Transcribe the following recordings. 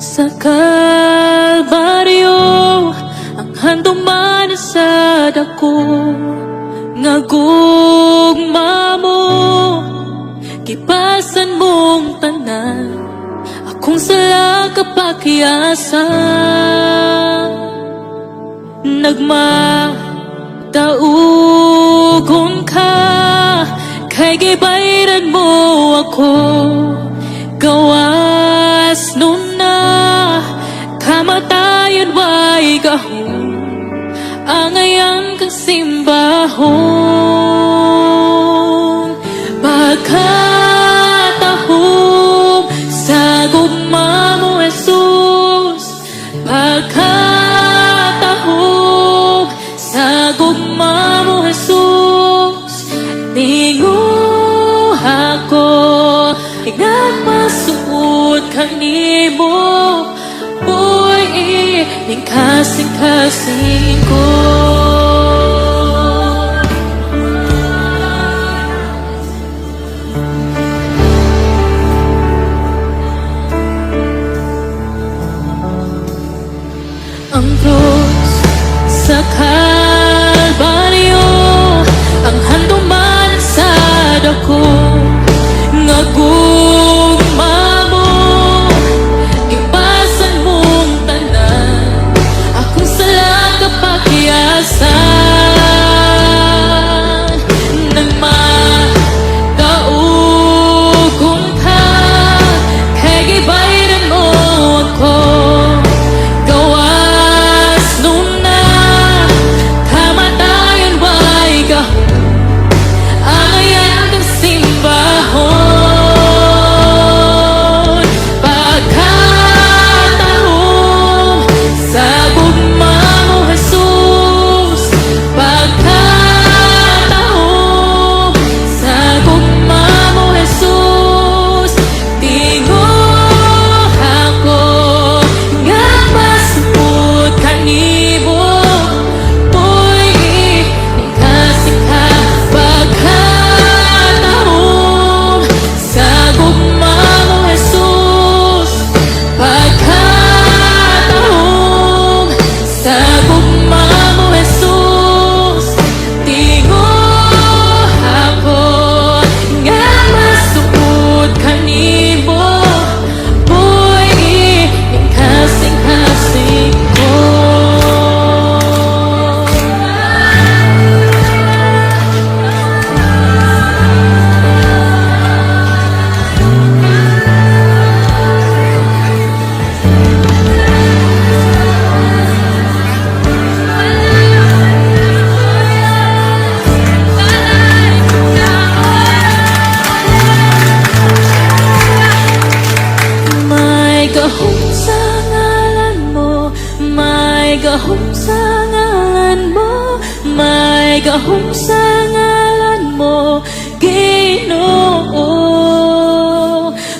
Sa Kalbaryo, ang handuman sa dako nga gugma mo, gipasan mong tanan akong sala kapakyasan. Nagmataugon ka kay gibayran mo ako. Gawas nun na kamatayon, way gahom, angayan kang simbahon. Pagkatahom sa gugma mo, Jesus. Pagkatahom sa gugma mo, Jesus. Tinguha ko nga masuod kanimo, Puy-i ning kasing-kasing ko. Ang krus sa Kalbaryo, ang handuman sa dako nga gugma mo, gipasan mong tanan akong sala kapakyasan. Nagmataugon ka kay gibayran mo ako. Gawas nun na kamatayon, way gahom, angayan kang simbahon. Pagkatahom sa gugma mo, Jesus. Pagkatahom sa gugma mo, Jesus. Tinguha ko nga masuod kanimo, Puy-i ning kasika. Pagkatahom sa gugma mo, Jesus. Pagkatahom sa gugma mo, Jesus. Tinguha ko nga masuod kanimo, Puy-i ning kasing-kasing ko. May gahom sa ngalan mo, may gahom sa ngalan mo, may gahom sa ngalan mo, Ginoo.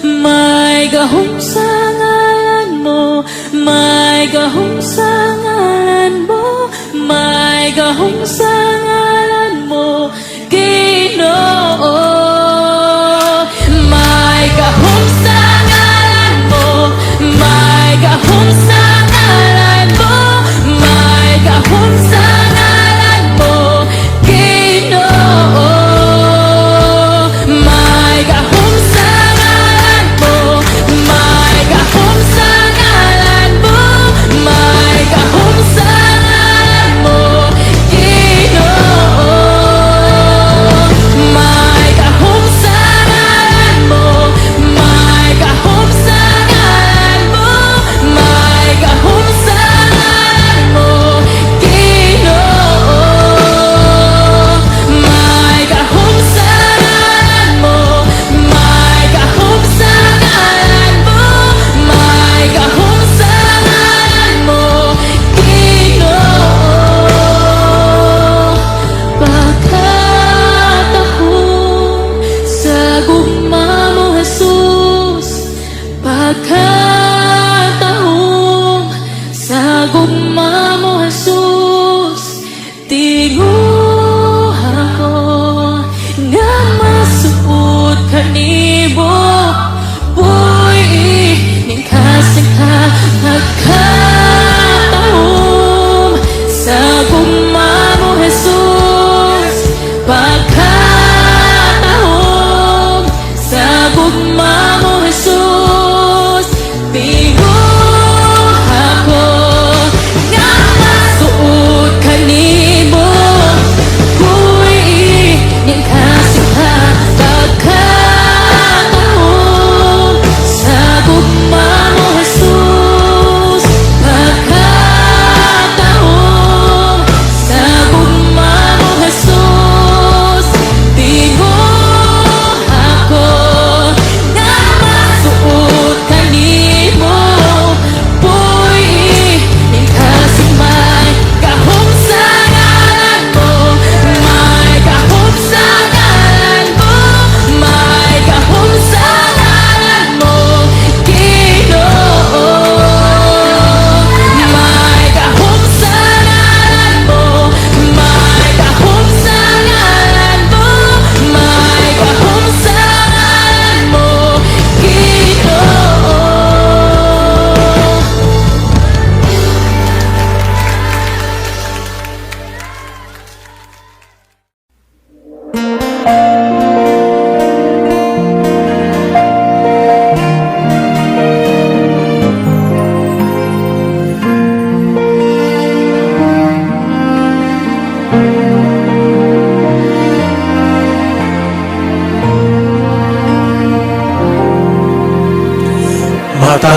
May gahom sa ngalan mo, may gahom sa ngalan mo, may gahom sa ngalan mo, Ginoo. May gahom sa ngalan mo, may gahom sa ngalan mo, may gahom sa ngalan mo, Ginoo. May gahom sa ngalan mo, may gahom sa ngalan mo, may gahom sa ngalan mo, Ginoo.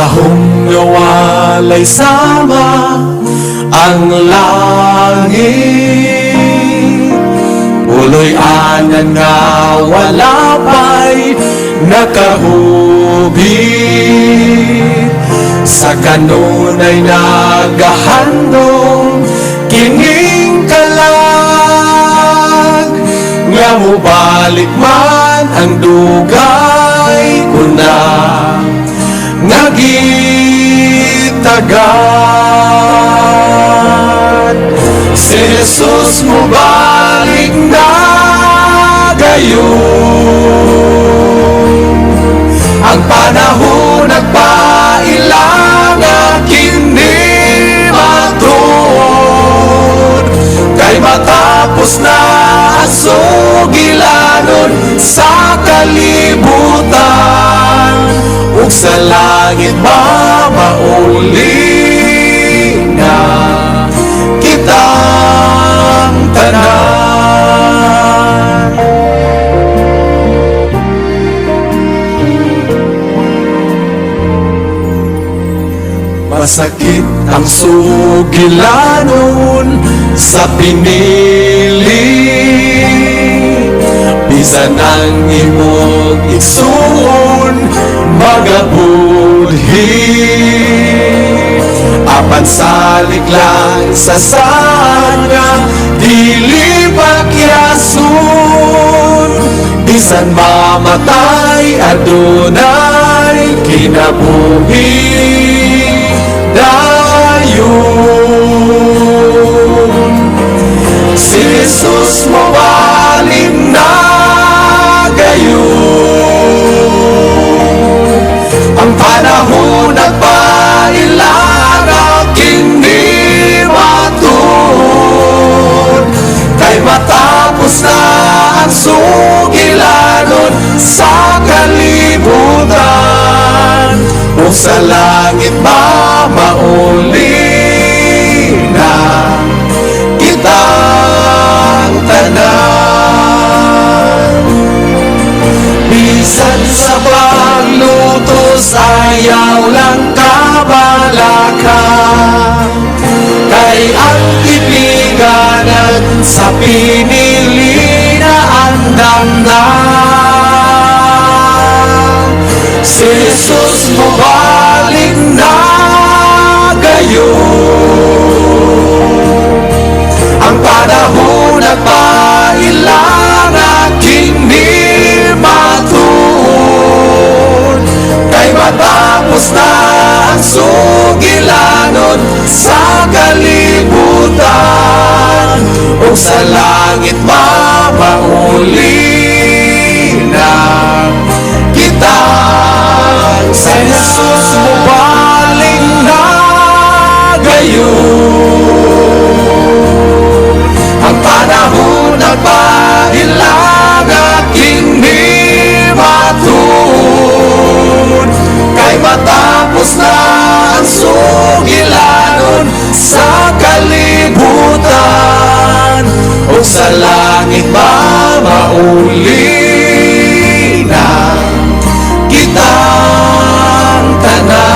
Gahom nga walay sama ang langit, puloy-anan nga wala pa'y nakahubit. Sa kanunay nagahandom kining kalag, nga mubalik man ang dugay ko na nga gitagat. Si Jesus mobalik na gayon. Ang panahon nagpaila nga kini matuod, kay matapos na ang sugilanon sa kalibutan, ug sa langit mamauli na kitang tanan. Masakit ang sugilanon sa pinili, bisan ang imong igsuon magabudhi. Apan salig lang sa nga dili pakyason. Bisan mamatay, adunay kinabuhi dayon. Si Jesus mobalik na gayon. Ang panahon nagpaila nga kini matuod, kay matapos na ang sugilanon sa kalibutan, ug sa langit mamauli na kitang tanan. Bisan sa paglutos, ayaw lang kabalaka, kay ang tipiganan sa pinili na andam na. Si Jesus mobalik na gayon. Ang panahon nagpaila nga kini matuod, kay matapos na ang sugilanon sa kalibutan, ug sa langit mamauli na kitang. Si Jesus mobalik na gayon. Ang panahon nagpaila nga kini matuod, kay matapos na ang sugilanon sa kalibutan, ug sa langit mamauli na kitang tanan.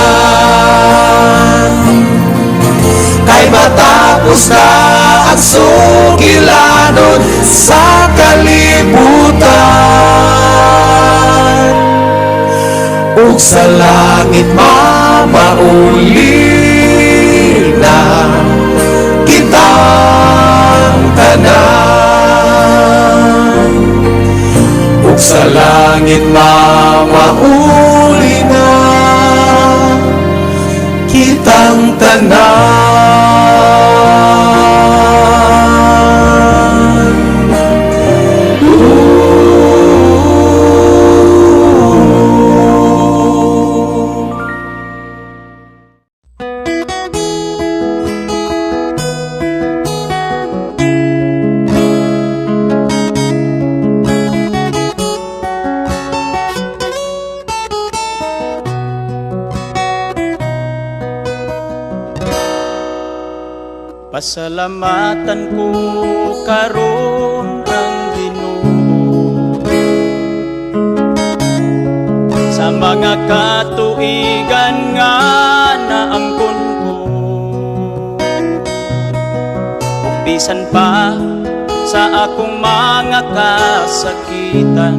Kay matapos na ang sugilanon sa kalibutan, ug sa langit mamauli na kitang tanan, ug sa langit mamauli na kitang tanan. Ooh. Pasalamatan ko karon ang Ginoo sa Sa mga katuigan nga naangkon ko, ug bisan pa sa akong mga kasakitan,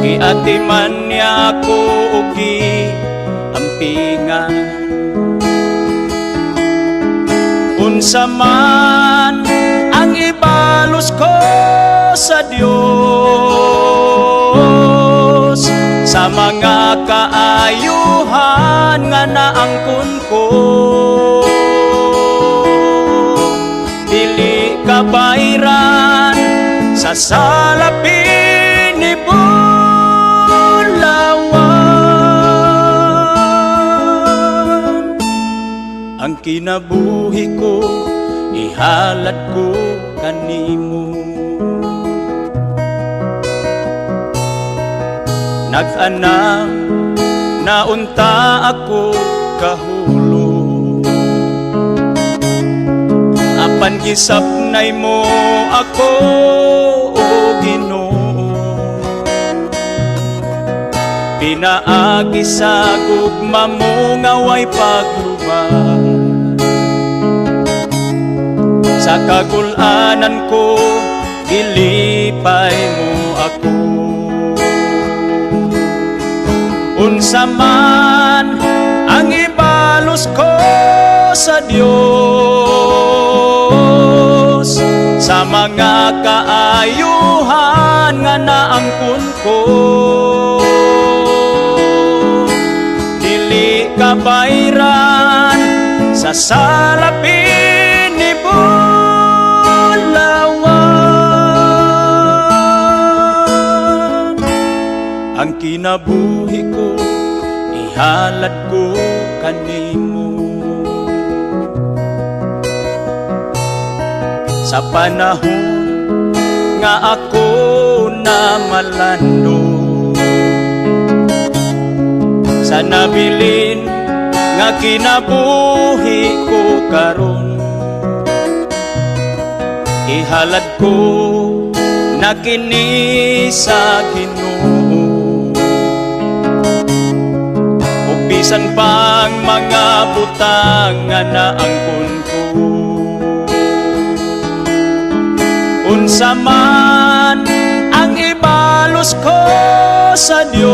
giatiman niya ako ug giampingan. Unsa man ang ibalos ko sa Dios sa mga kaayuhan nga naangkon ko, dili kabayran sa salapi ni Bulawan. Ang kinabuhi ko, ihalad ko kanimo. Nag-anam na unta ako kahulog, apan gisapnay mo ako, o Ginoo. Pinaagi sa gugma mo nga way pagluba, sa kagulanan ko, gilipay mo ako. Unsa man ang ibalos ko sa Dios sa mga kaayuhan nga naangkon ko, dili kabayran sa salapi ni Bulawan. Ang kinabuhi ko, ihalad ko kanimo. Sa panahon nga ako na malando, sa nabilin nga kinabuhi ko karon, ihalad ko na kini sa Ginoo. Ug bisan pang mga butang nga naangkon ko, unsa man ang ibalos ko sa Dios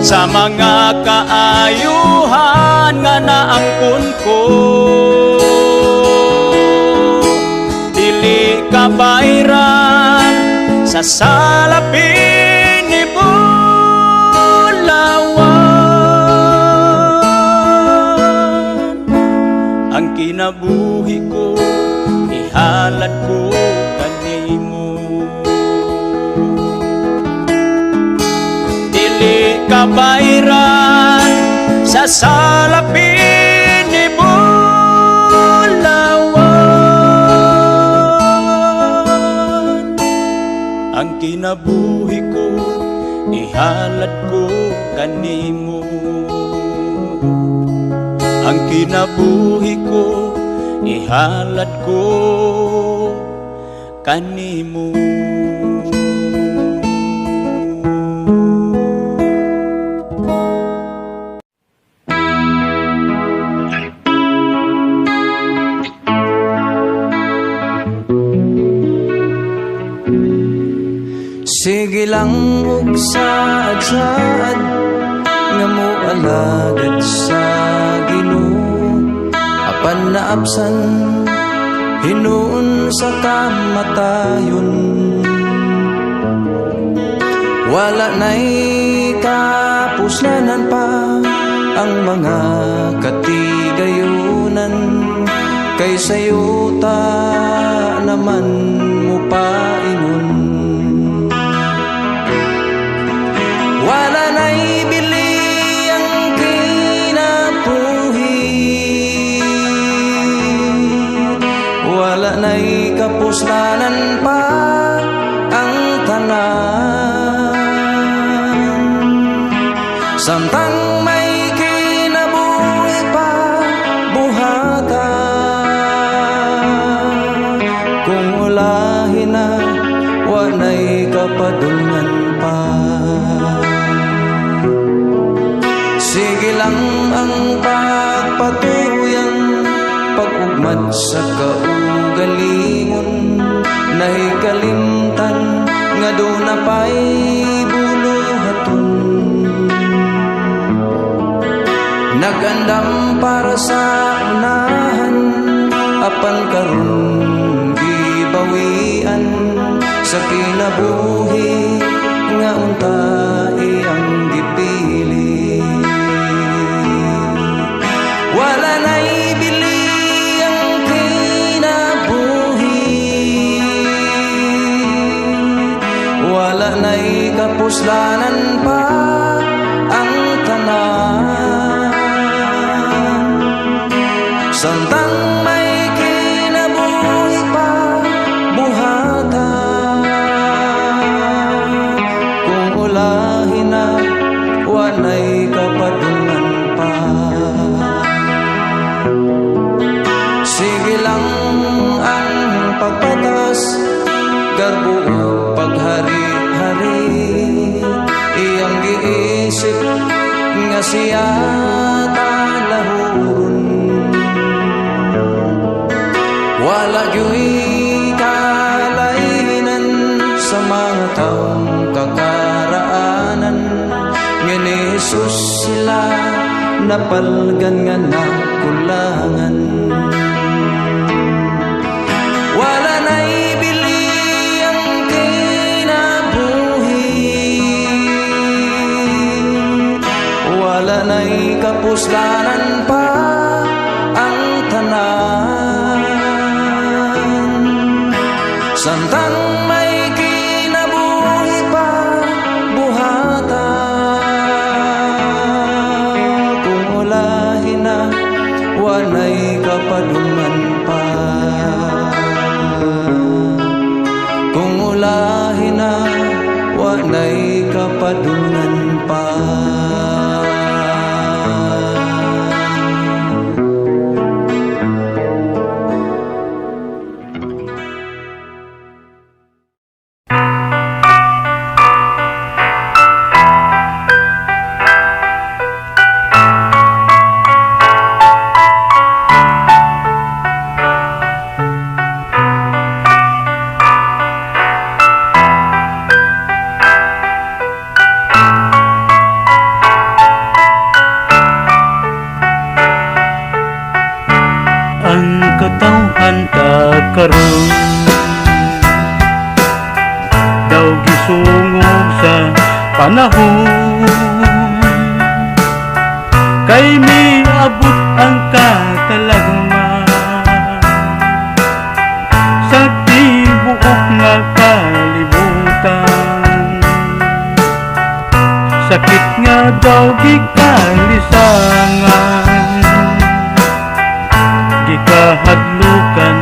sa mga kaayuhan nga naangkon ko, dili kabayran sa salapi ni Bulawan. Ang kinabuhi ko, ihalad ko kanimo. Dili kabayran sa salapi ni Bulawan. Ang kinabuhi ko, ihalad ko kanimo. Ang kinabuhi ko, ihalad ko kanimo. Sige lang og saad-saad nga moalagad sa Ginoo, apan naabsan hinuon sa kamatayon. Wala na'y kapuslanan pa ang mga katigayunan, kay sayo ta naman mo paingon. Wala na'y bili ang kinabuhi, wala na'y kapuslanan pa ang tanan. Samtang may kinabuhi pa buhata, kung ulahin na wa Ang pagpatuyang pag-ugmad sa kaugalingon, nahikalimtan nga duna pa'y buluhaton. Nagandam para sa unahan, apan karon gibawian sa kinabuhi nga unta iyang gipili. Wala na'y bili ang kinabuhi, wala na'y kapuslanan pa ang tanan. Samtang may kinabuhi pa, buhata. Kung ulahin na, wala'y kapadungan pa. Sige lang ang pagpatas, garbo ug paghari-hari, iyang giisip nga siya talahuron. Wala gyuy kalainan sa mga taong kakaraanan, nga ni Jesus sila napalgan nga nakulangan. Wala na'y bili ang kinabuhi, wala na'y kapuslanan pa ang tanan. Samtang may kinabuhi pa, buhata. Kung ulahin na, wala'y kapadungan pa. Kung ulahin na, wala'y kapadungan pa. Ang katawhan karon daw gisungog sa panahon, kay miabot ang katalagman sa tibuok nga kalibutan. Sakit nga daw gikalisangan, gikahadlukan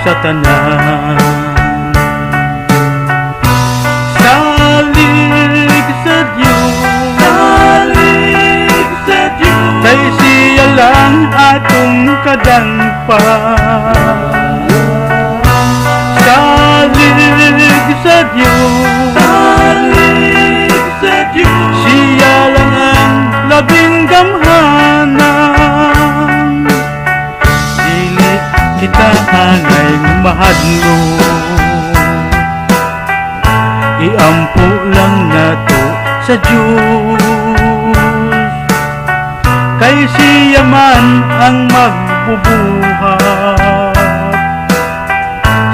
sa tanan. Salig sa Diyos, salig sa Diyos, kay siya lang atong kadangpan. Salig sa Diyos, salig sa Diyos, siya lang ang labing gamhanan. Dili kita angay mahadlok, iampo lang nato sa Diyos, kay siya man ang magbubuhat,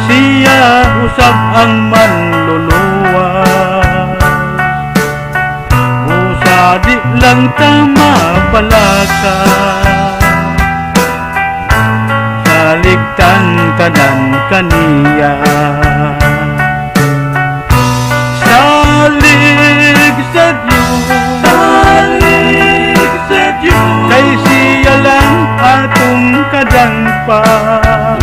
siya usab ang manluluwas. Busa di lang ta mabalaka, saligtan tanan kaniya. Salig sa Diyos, salig sa Diyos, kay siya lang atong kadangpan.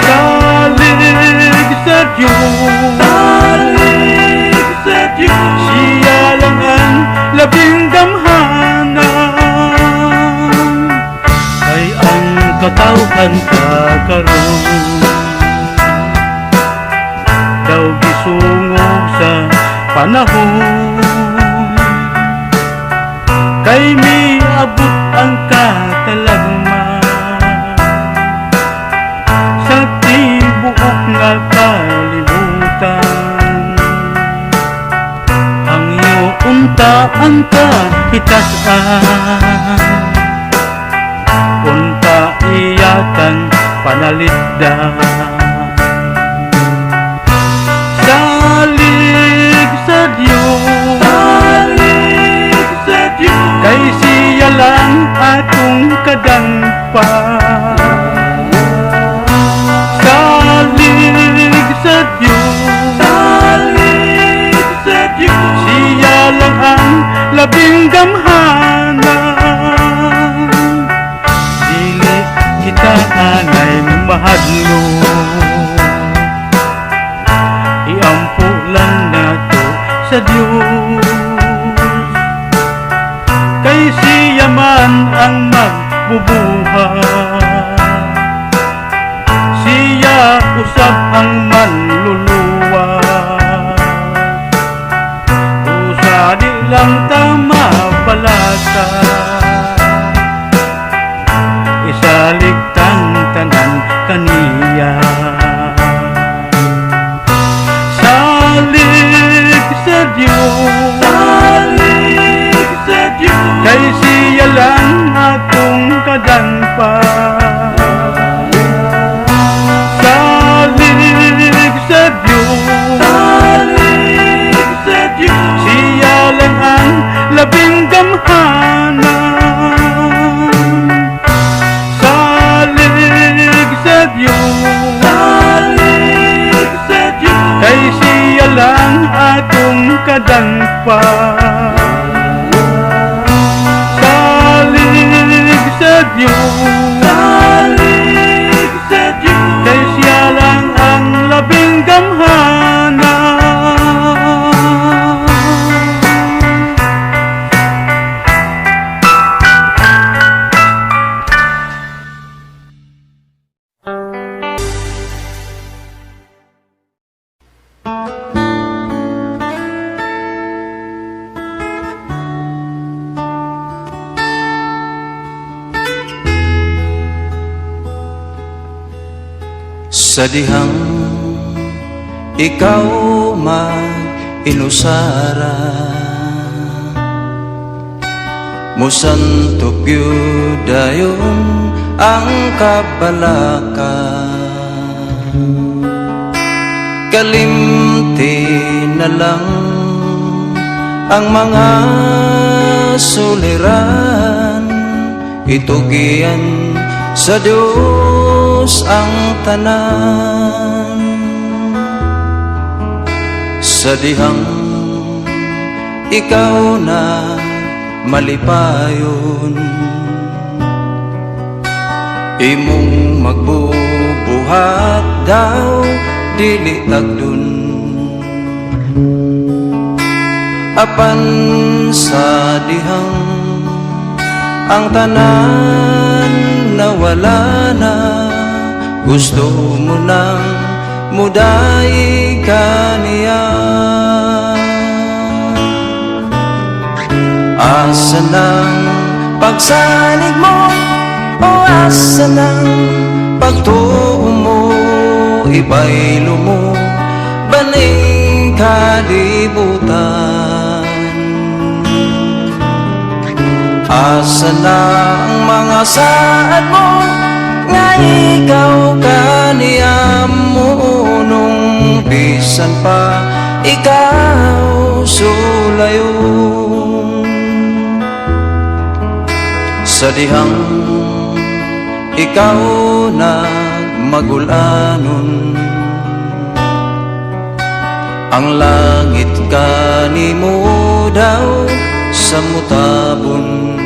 Salig sa Diyos, salig sa Diyos, siya lang ang labing gamhanan. Kay ang katawhan kakaroon daw gisungog sa panahon, Kay miabot ang katalagman sa tibuok nga kalibutan. Hangyo unta ang kahitasan, unta iyatan panalipdan. Salig sa Diyos, salig sa Diyos, kay siya lang atong kadangpan. Salig sa Diyos, salig sa Diyos, siya lang ang labing gamhanan. Dili kita anay mahadlok, iampo lang nato sa Diyos, kay siya man ang magbubuhat, siya usab ang manluluwas. Usa di lang ta mabalaka, isalig tang tanan kaniya. Salig sa Diyos, salig sa Diyos, kay siya lang atong kadangpan. Salig sa Diyos, salig sa Diyos, siya lang ang labing gamhanan. Salig sa Diyos, salig sa Diyos, kay siya lang atong kadangpan. Salig sa Diyos, salig sa Diyos, kay siya lang ang labing gamhanan. Sa dihang ikaw mag-inusara, musantop gyud dayon ang kabalaka. Kalimti na lang ang mga suliran, itugian sa Diyos ang tanan. Sa dihang ikaw na malipayon, imong magbubuhat daw dili tagdon. Apan sa dihang ang tanan nawala na, gusto mo nang muday kaniya. Asa ng pagsalig mo o asa ng pagtuo mo? Ibaylo mo baning kalibutan? Asa na ang mga saad mo nga ikaw kaniya mo nung bisan pa ikaw sulayon? Sa dihang ikaw nagmagulanon, ang langit kanimo daw sa mutabon.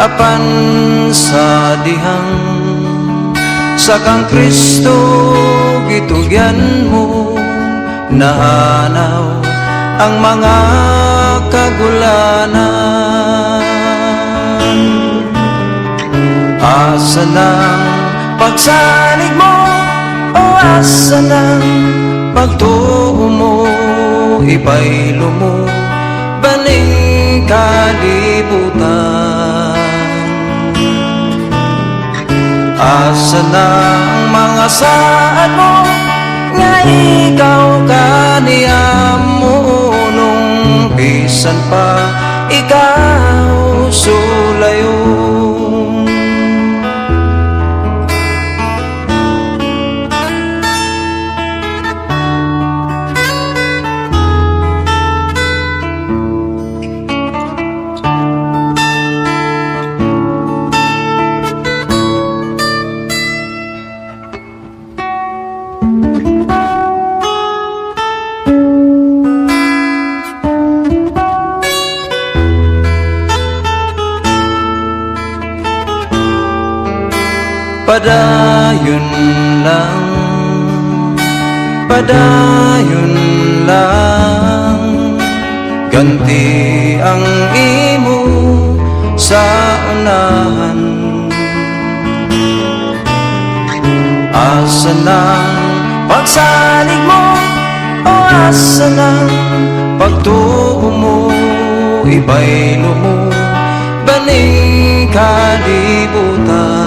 Apan sa dihang sa kang Kristo gitugyan mo, nahanaw ang mga kagulanan. Asa ng pagsalig mo o asa ng pagtuo mo? Ibaylo mo Baning kalibutan. Asa na ang mga saad mo nga ikaw kaniya nung bisan pa ikaw sulayon? Padayon lang, padayon lang, ganti ang imo sa unahan. Asa ng pagsalig mo o asa ng pagtuo mo? Ibaylo mo baning kalibutan.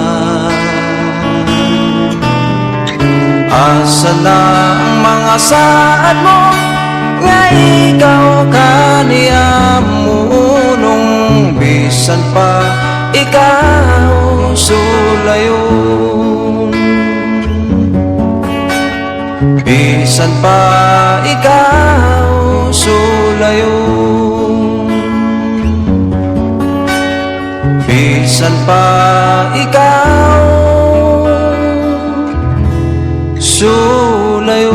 Asa na ang mga saad mo nga ikaw kaniya nung bisan pa ikaw sulayon? Bisan pa ikaw sulayon. Bisan pa ikaw sulayon.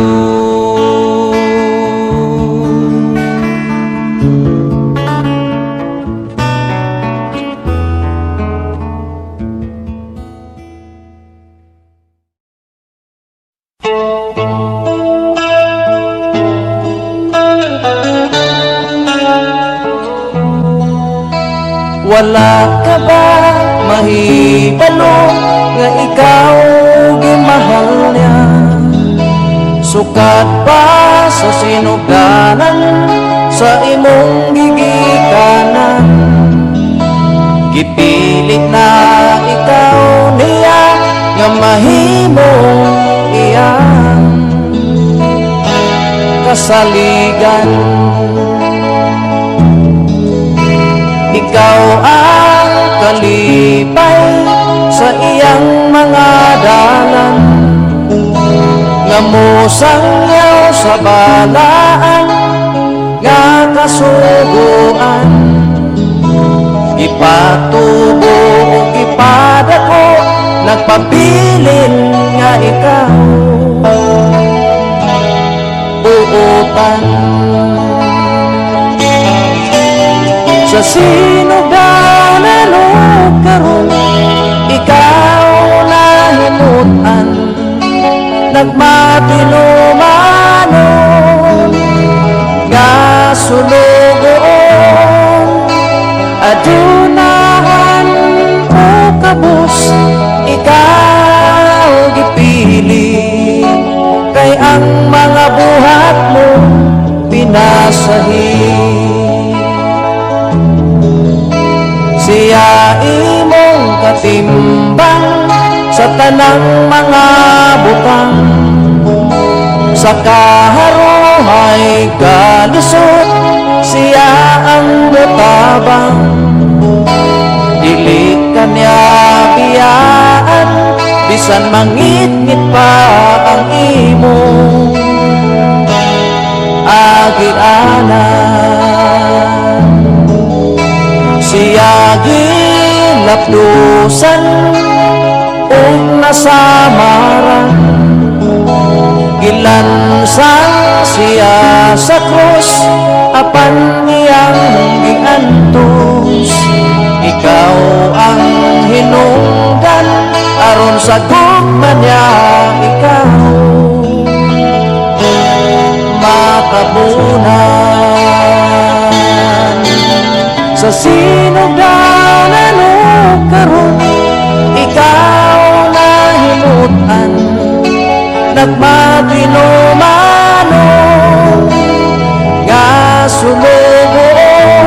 Wala ka ba mahibalo nga ikaw gimahal niya? Sukat pa sa sinuganan sa imong gigikanan, gipilit na ikaw niya nga mahimong iyang kasaligan. Ikaw ang kalipay sa iyang mga dalan nga mosangyaw sa balaan nga kasuguan. Ipatubo ug ipadako, nagpabilin nga ikaw buotan. Sa sinuganan ug karon, ikaw nahimutan, nagmatinumanon nga sulugoon. Adunahan o kabus, ikaw gipili kay ang mga buhat mo pinasahi. Siya imong katimbang sa tanang mga butang, sa kaharuhay kalisod, siya ang mutabang. Dili ka niya biyaan bisan mangitngit pa ang imong agianan. Siya gilapdusan ug nasamaran, gilansang siya sa krus apan iyang giantos. Ikaw ang hinungdan aron sa gugma niya ikaw matabunan. Sa sinugdanan ug karon, ikaw nahimutan, nagmatinumanon nga sulugoon.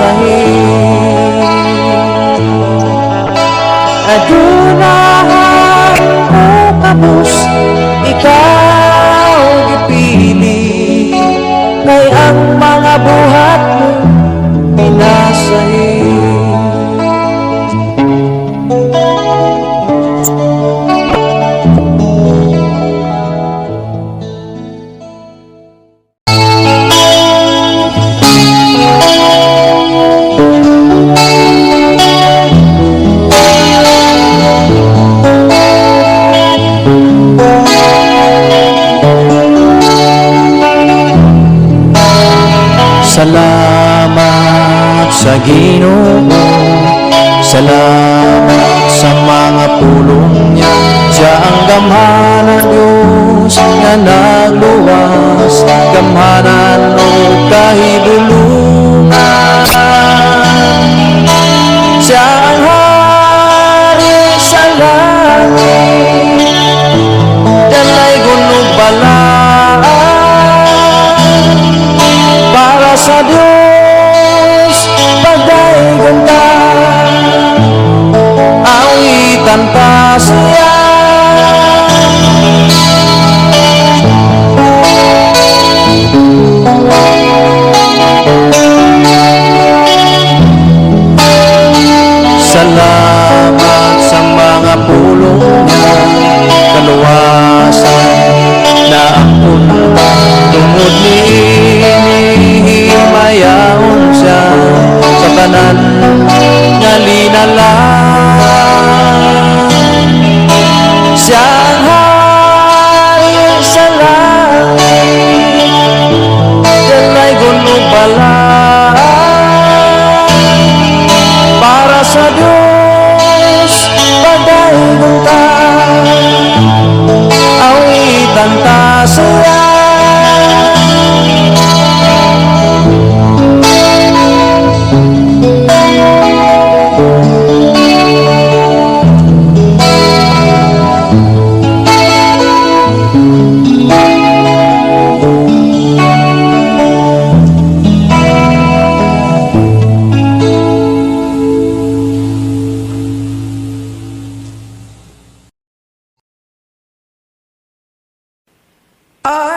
Pinasahi. Adunahan o kabus, ikaw gipili, kay ang mga buhat mo pinasahi. Salamat sa Ginoo, salamat sa mga pulong niya. Siya ang gamhanan Diyos nga nagluwas, gamhanan o kahibulungan. Siya ang hari sa langit, dalay gunog balaan para sa Diyos pagdaygon ta, awitan ta siya. Salamat sa mga pulong niya, kaluwasan na ang punta. Tungod niini himayaon siya sa tanan nga linalang. Siya ang hari sa langit, dalay gunog balaan para sa Diyos pagdaygon ta, awitan ta siya.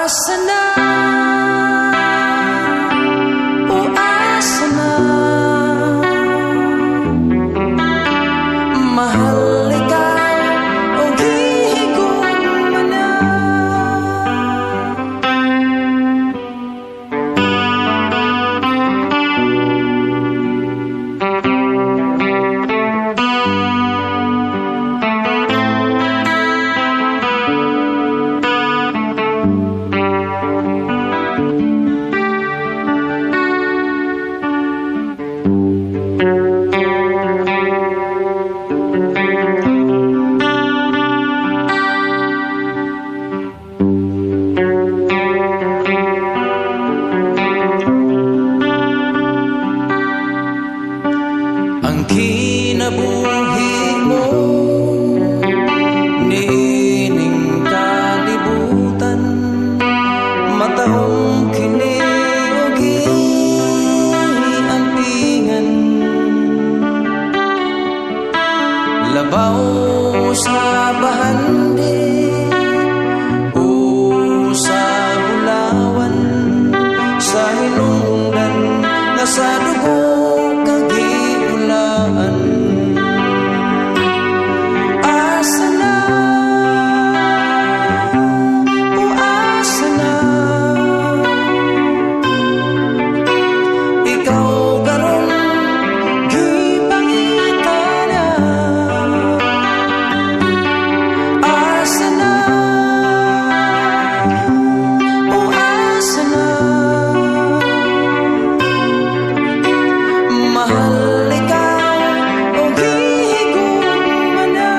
Asa na, o asa na, mahal ikaw o gihigugma na. Ang kinabuhi mo niining kalibutan, mataong kini og giampingan. Labaw sa bahandi o sa bulawan, sa hinungdan nga sa dugo kagiulaan. Asa na, o asa na, ikaw karon gipangita na. Asa na, o asa na, mahal ikaw o gihigugma na.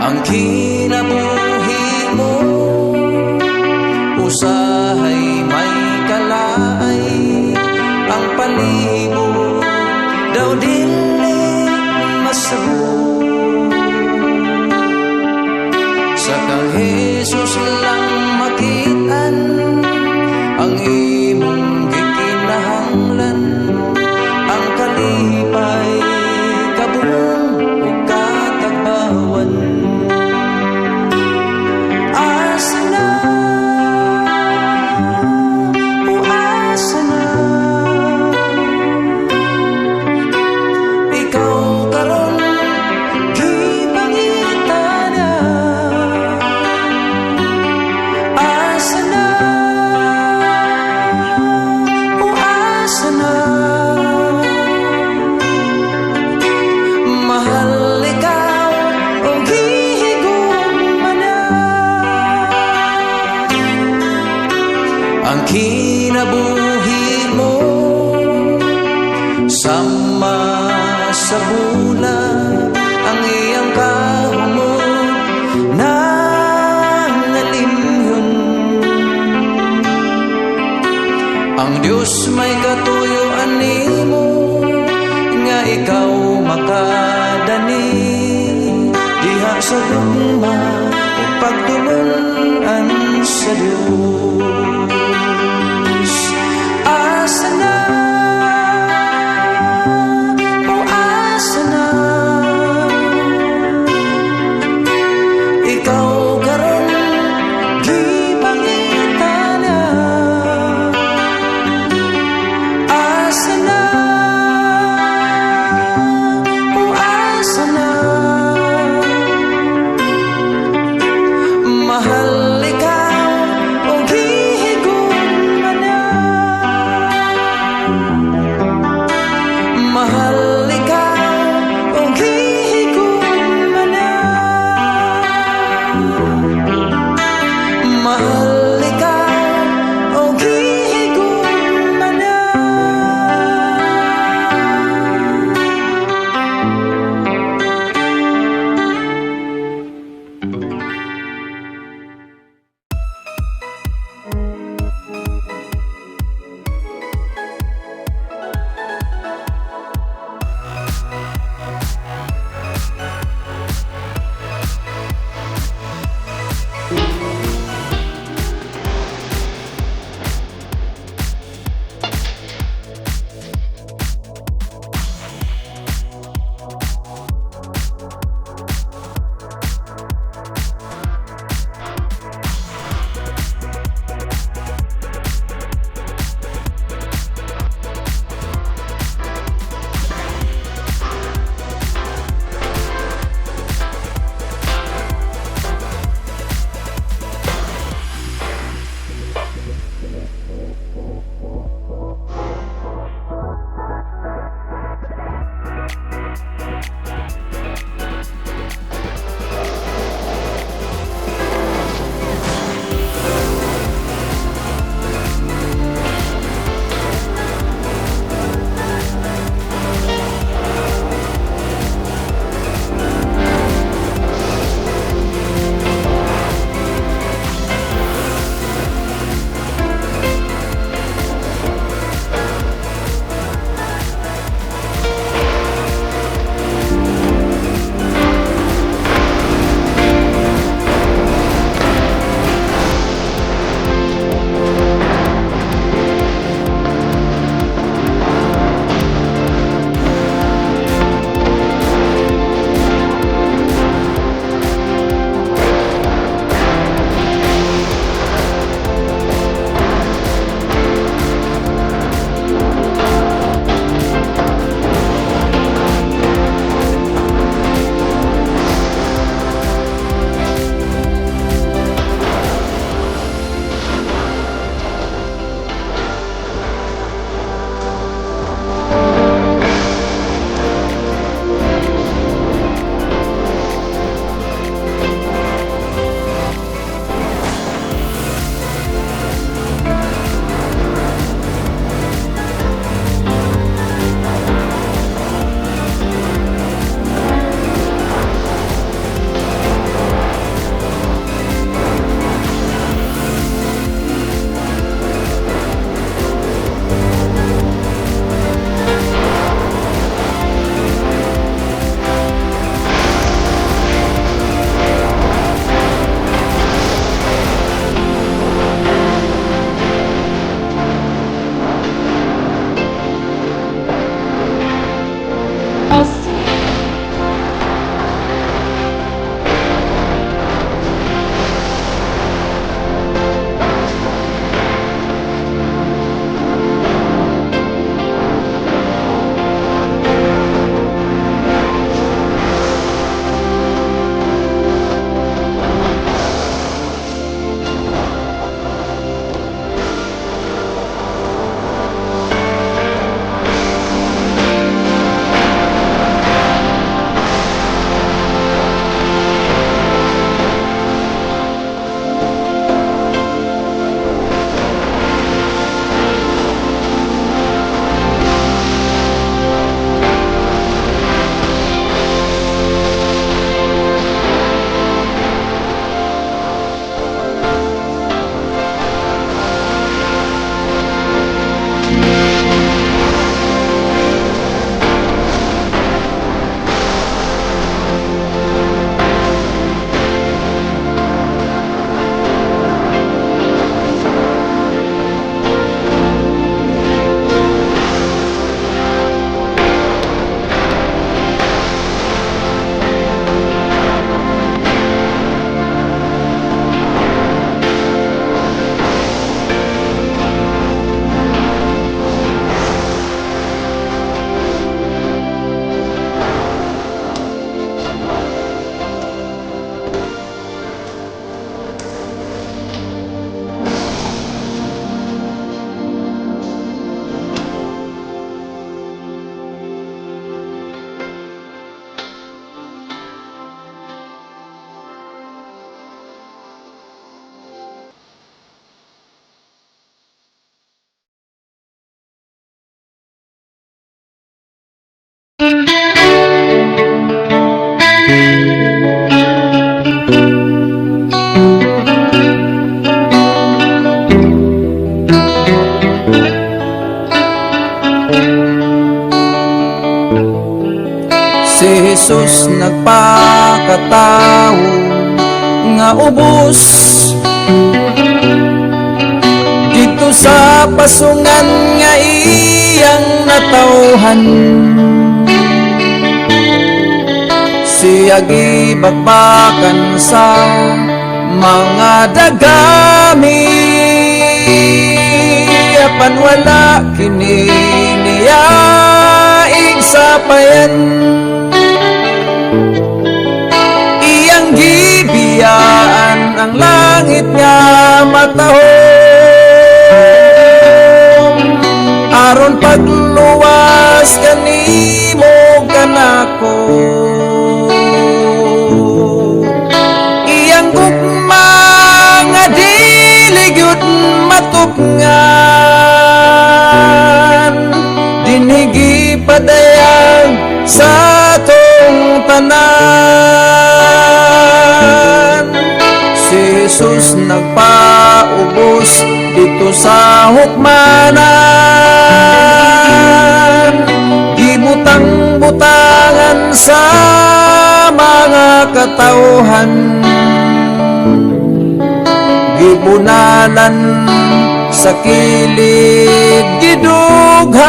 Ang kinabuhi mo usahay may kalaay, ang palibot daw dili masabot. Sa kang Jesus lang makit-an ang imong Kinabuhi mo sama sa bulan, ang iyang kahumog nangalimyon. Ang Diyos may katuyuan nimo nga ikaw makadani diha sa gugma ug pagtulun-an sa Dios. Asa na, o asa na ikaw karon, gipangita na? Asa na, o asa na? Mahal ikaw o gihigugma. Si Jesus nagpakatao nga ubos didto sa pasungan nga iyang natawhan. Siya gibakbakan sa mga dagami, apan wala kini niya igsapayan. Iyang gibiyaan ang langit nga matahom aron pagluwas kanimo, kanako. Iyang gugma nga dili gyud matupngan, dinhi gipadayag sa atong tanan. Si Jesus nagpaubos didto sa hukmanan, gibutang-butangan sa mga katawhan, gibunalan sa kilid, gidughan,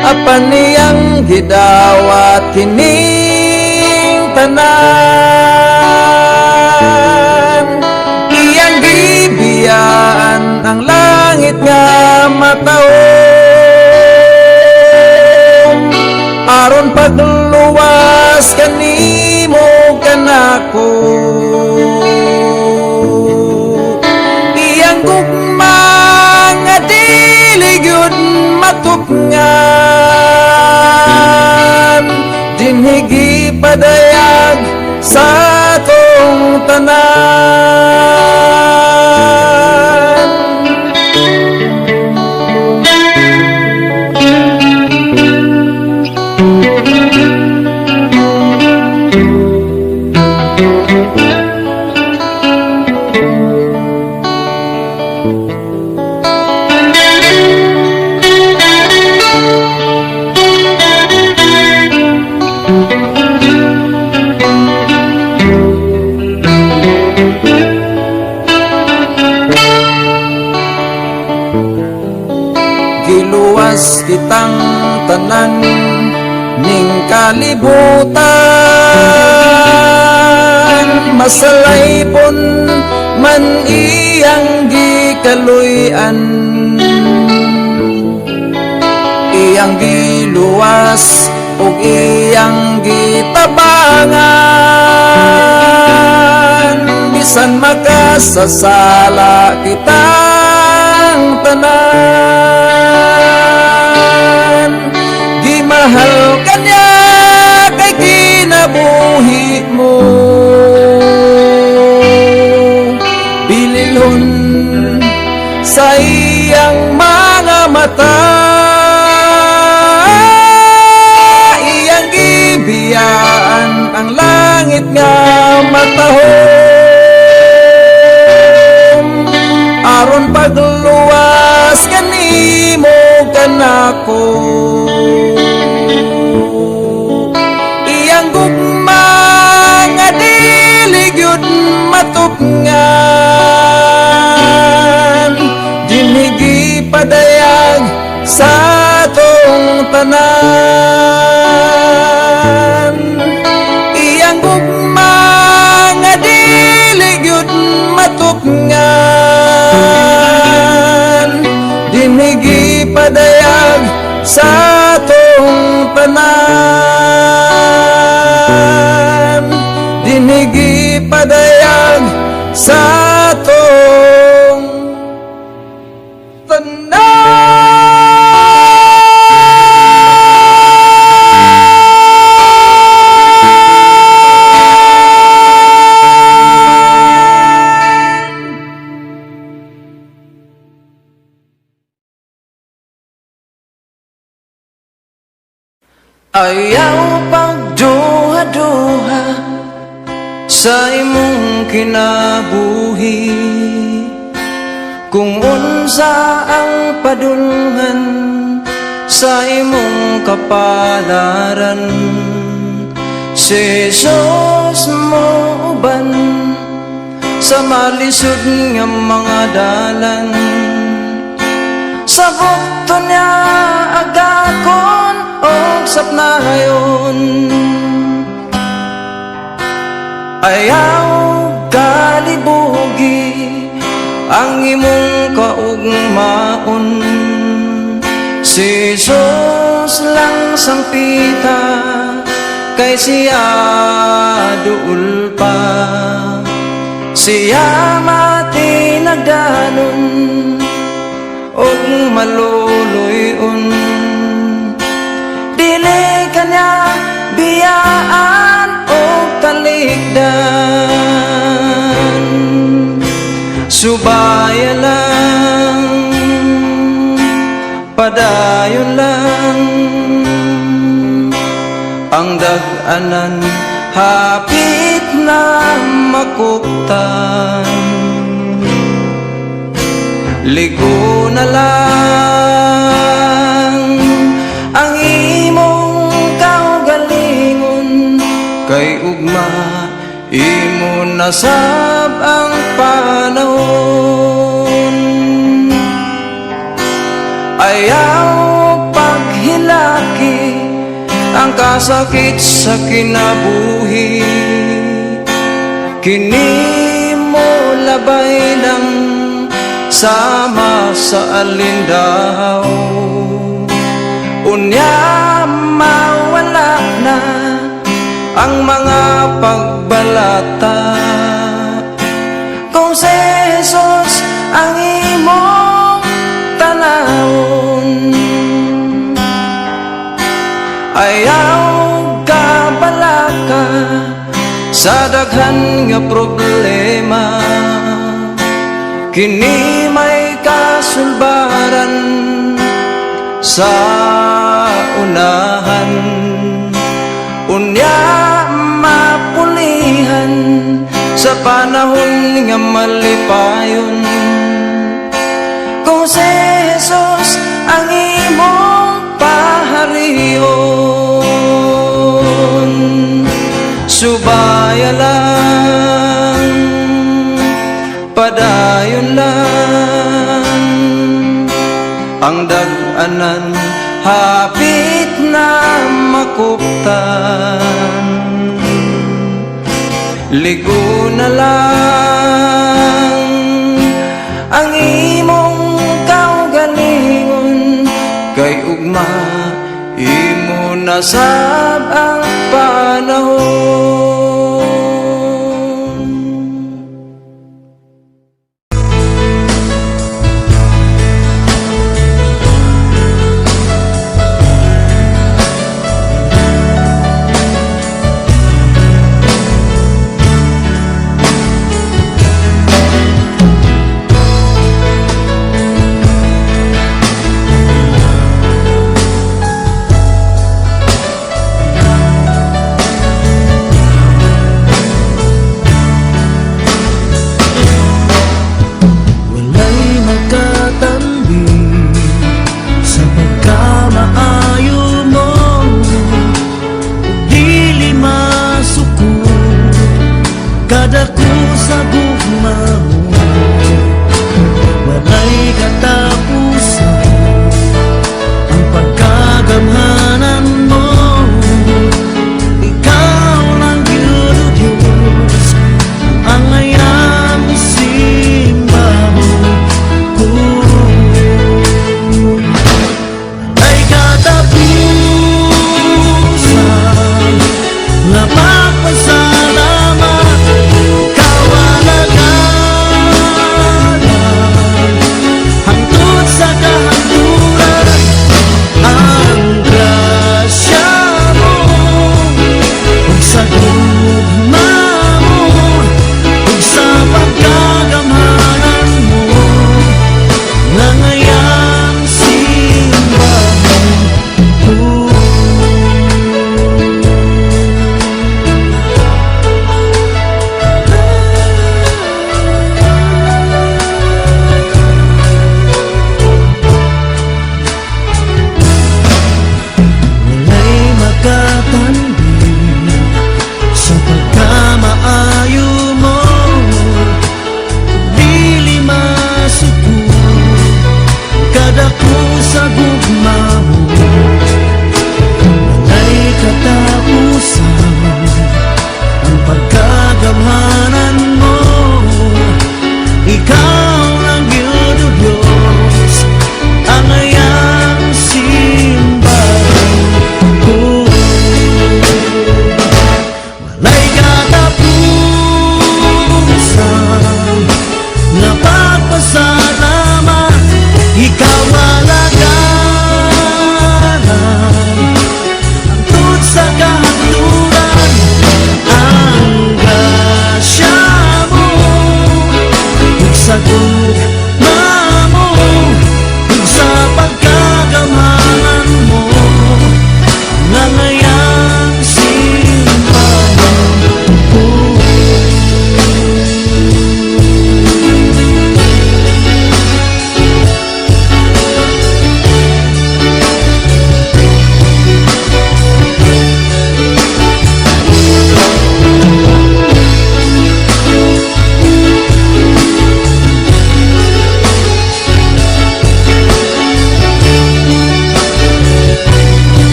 apan niyang gidawat kining tanan. Iyang gibiyaan ang langit nga matahom aron pagluwas kanimo, kanako. Iyang gugma nga dili gyud matupngan, dinhi gipadayag sa atong tanan. Giluwas kitang tanan ning kalibutan, masalaypon man iyang gikaluy-an. Iyang giluwas ug iyang gitabangan bisan makasasala kitang tanan. Gimahal ka niya kay kinabuhi mo bililhon sa iyang mga mata. Iyang gibiyaan ang langit nga matahom aron pagluwas kanimo, kanako. Iyang gugma nga dili gyud matupngan, dinhi gipadayag sa atong tanan. Iyang gugma nga dili gyud matupngan, dinhi gipadayag sa atong tanan. Dinhi gipadayag sa atong tanan. Ayaw pagduha-duha sa imong kinabuhi. Kung unsa ang padulngan sa imong kapalaran, si Jesus mo uban sa malisod nga mga dalan. Sa bukto niya agakon og sapnayon. Ayaw kalibugi ang imong kaugmaon. Si Jesus lang sangpita, kay siya duol pa. Siya matinagdanon og maluluy-on. Dili kanya biyaan og talikdan. Subaya lang, padayon lang. Ang dag-anan hapit na makuptan. Ligo na lang ang imong kaugalingon, kay ugma imo nasab ang panahon. Ayaw paghilaki ang kasakit sa kinabuhi. Kini mo labay lang sama sa alindaw. Unya mawala na ang mga pagbalata kung si Jesus ang imong tanawon. Ayaw kabalaka sa daghan nga problema. Kini may kasulbaran sa unahan. Unya mapulihan sa panahon nga malipayon kung si Jesus ang imong paharion. Subaya lang, padayon lang. Ang dag-anan hapit na makuptan. Ligo na lang ang imong kaugalingon, kay ugma imo nasab ang panahon.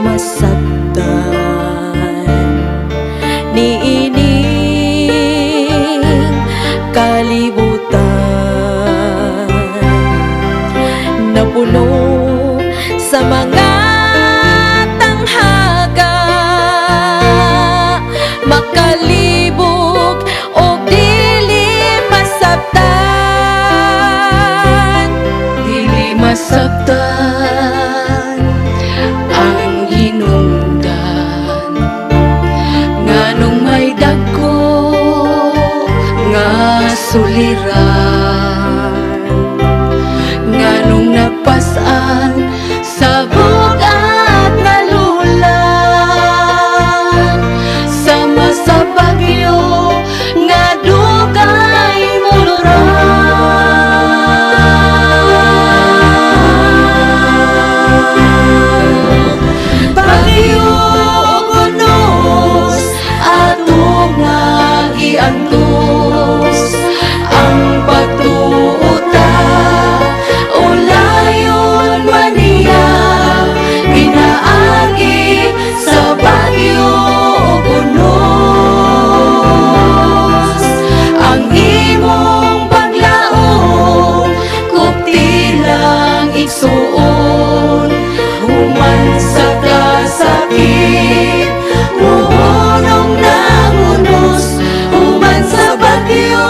Masabtan niining kalibutan na puno sa mga tanghaga, makalibog og dili masabtan. Dili masabtan ang hinungdan, nganong may dagko nga suliran, nganong nagpas-an sa bug-at nga lulan, sama sa bagyo nga dugay muluran. Bagyo ug unos, ato nga giantos ang pagtuo ta, ulayon man niya pinaagi sa bagyo ug unos. Ang imong paglaom, kupti lang, igsuon. Human sa kasakit, muhunong ng unos. Human sa bagyo,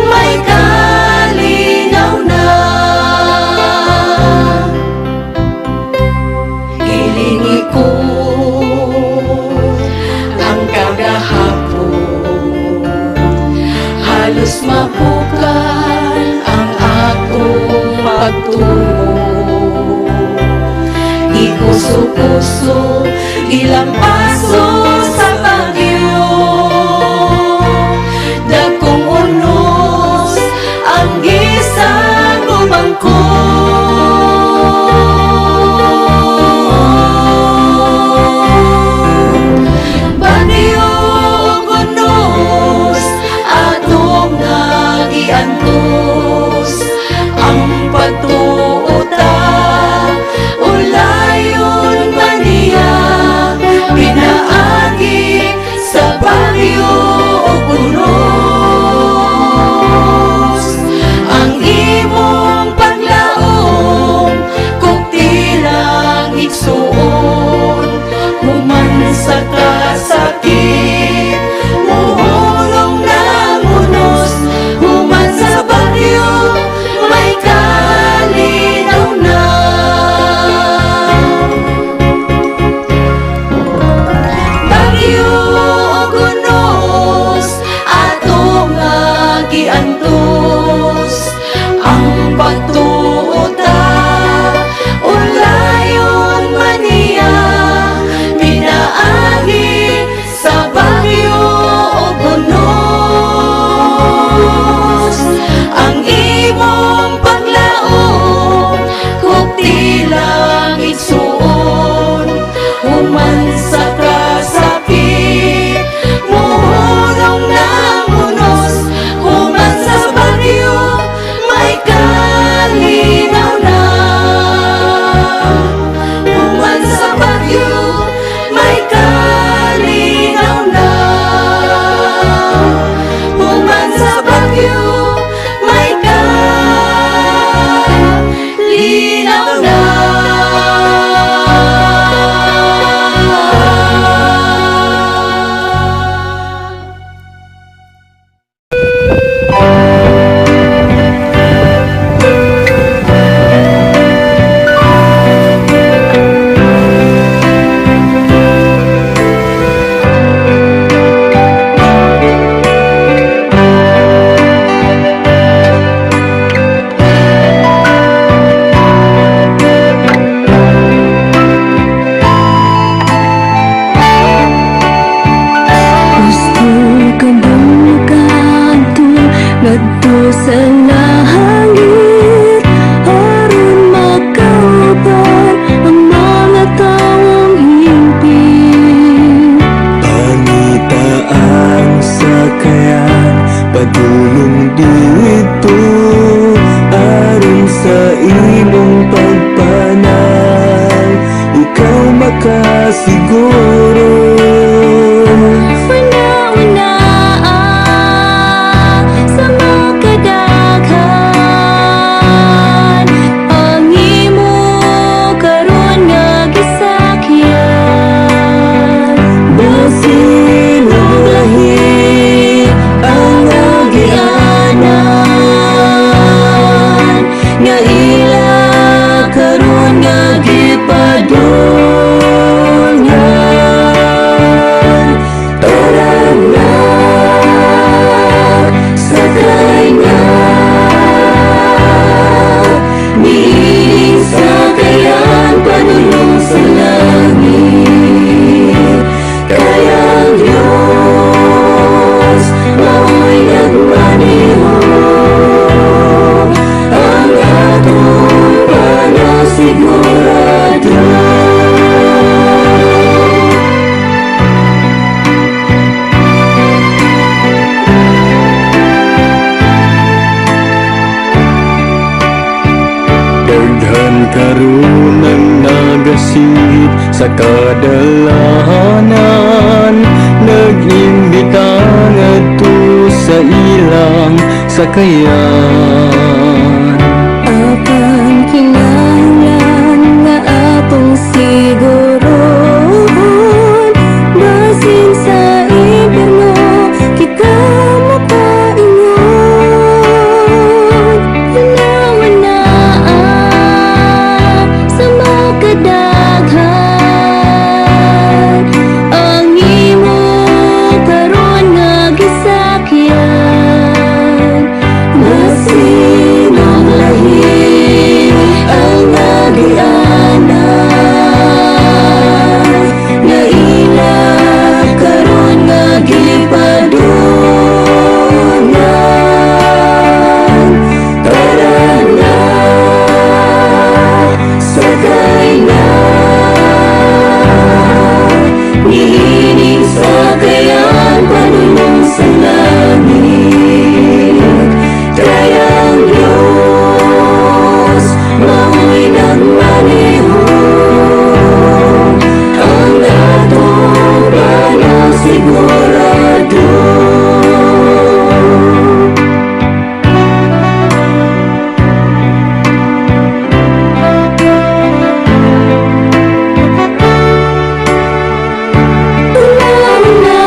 may kalinaw na. Hilingi ko ang kagahapon, halos mapukal ang akong pagtungo. Ikuso-kuso, ilang paso sa bagyo. Dagkong unos ang gisang umangkon. Bagyo ug unos, atong nga giantos ang pagtuo ta, ulayon man niya. siguro. Una-una sa makadaghan ang imo karon nga gisakyan. Basin og lahi ang agianan nga ila karon nga gipadulngan. Tara na, sakay na niining sakayan padulong sa langit, kay ang Diyos mao'y nagmaneho, ang atong panasigurado. Daghan karon ang nagasinggit sa kadalahanan, nag-imbita ngadto sa ilang sakayan. Apan kinahanglan nga atong sigurohon, basin sa impyerno kita makaingon. Una-una sa makadaghan ang imo karon nga gisakyan. Basin og lahi ang agianan nga ila karon nga gipadulngan. Tara na, sakay na niining sakayan padulong sa langit, kay ang Diyos mao'y nagmaneho, ang atong panasigurado. Una-una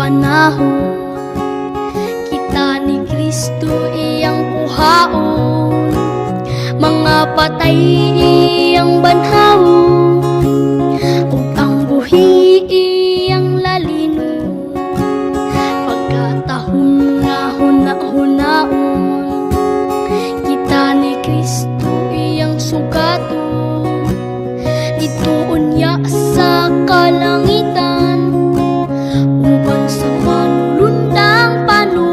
Panahon, kita ni Kristo iyang kuhaon, mga patay iyang banhawon, ug ang buhi iyang lalinon. Pagkatahom nga huna-hunaon, kita ni Kristo iyang sugaton, didto unya sa kalangitan, uban sa manulundang panon.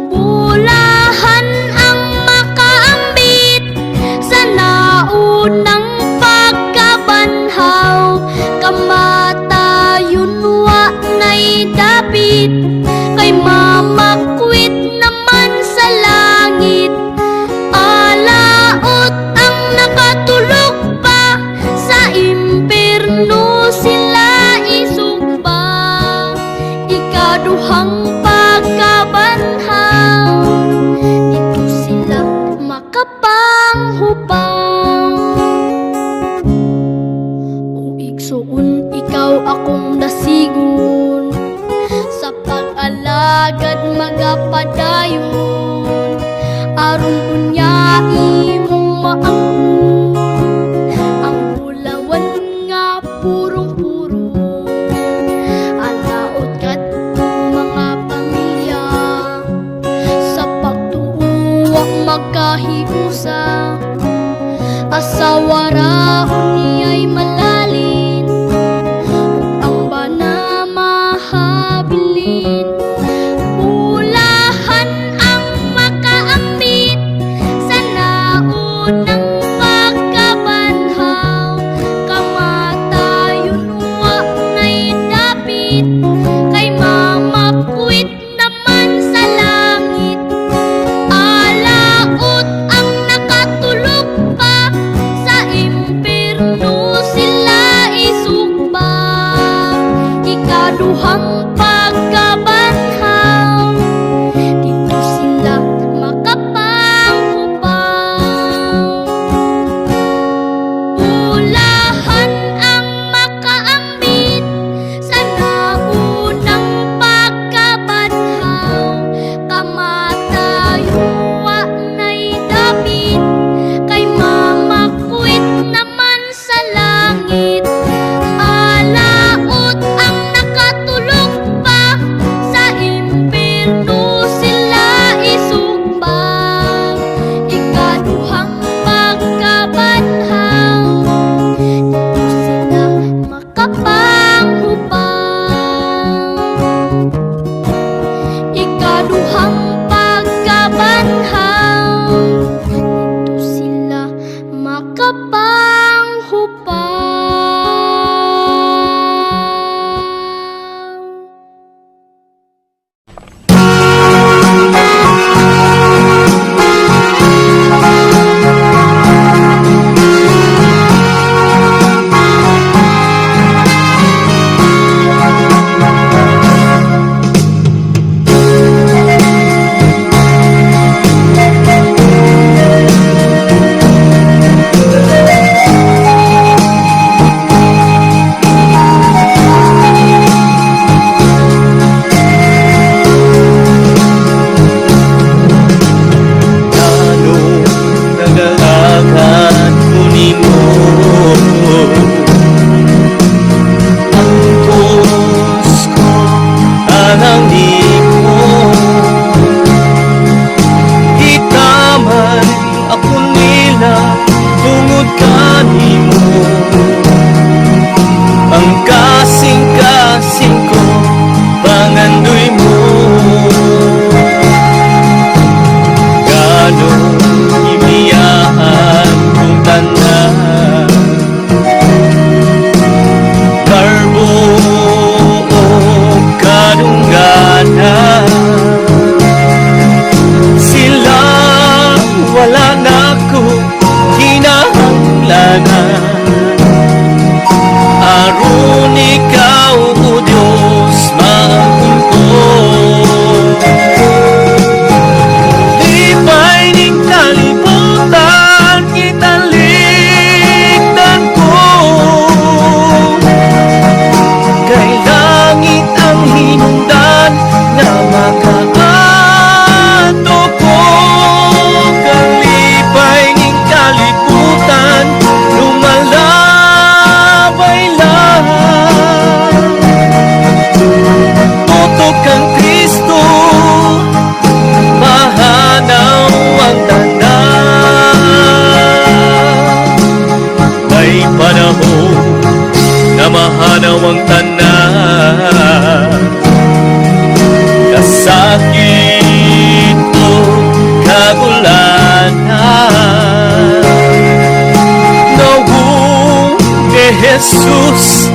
Bulahan ang makaambit sa naunang pagkabanhaw. Kamatayon wa na'y dapit, kay mamakwit naman sa langit. Alaot ang nakatulog pa, sa impierno sila isugba. Ikaduhang pagkabanhaw, didto sila makapanghupaw. O igsuon, ikaw akong dasigon, sa pag-alagad magapadayon, aron unya imong maangkon ang bulawan nga purong-puro. Alaot kadtong mga pamilya, sa pagtuo wa magkahiusa. Asawa ra unya'y malalin, ug ang bana mahabilin. Bulahan ang makaambit sa naunang pagkabanhaw. Kamatayon wa na'y dapit, kay mamakwit naman sa langit. Alaot ang nakatulog pa, sa impierno sila isugba. Ikaduhang pagkabanhaw, didto sila makapanghupaw. Bulahan ang makaambit sa naunang pagkabanhaw. Kamatayon wa na'y dapit, kay mamakwit naman sa langit. Alaot ang nakatulog pa, sa impierno sila isugba. Ikaduhang pagkabanhaw, didto sila makapanghupaw. Ikaduhang pagkabanhaw, didto sila makapanghupaw. Nganong nagalagad ko nimo, antos ko anang nimo. Gitaman ako nila tungod kanimo. Ang kasing-kasing ko pangandoy mo. Nganong gibiyaan kong tanan, garbo ug kadungganan? Sila wala nako kinahanglanan, aron ikaw, O Diyos, maangkon ko. Lipay ning kalibutan, gitalikdan ko. Kay Jesus.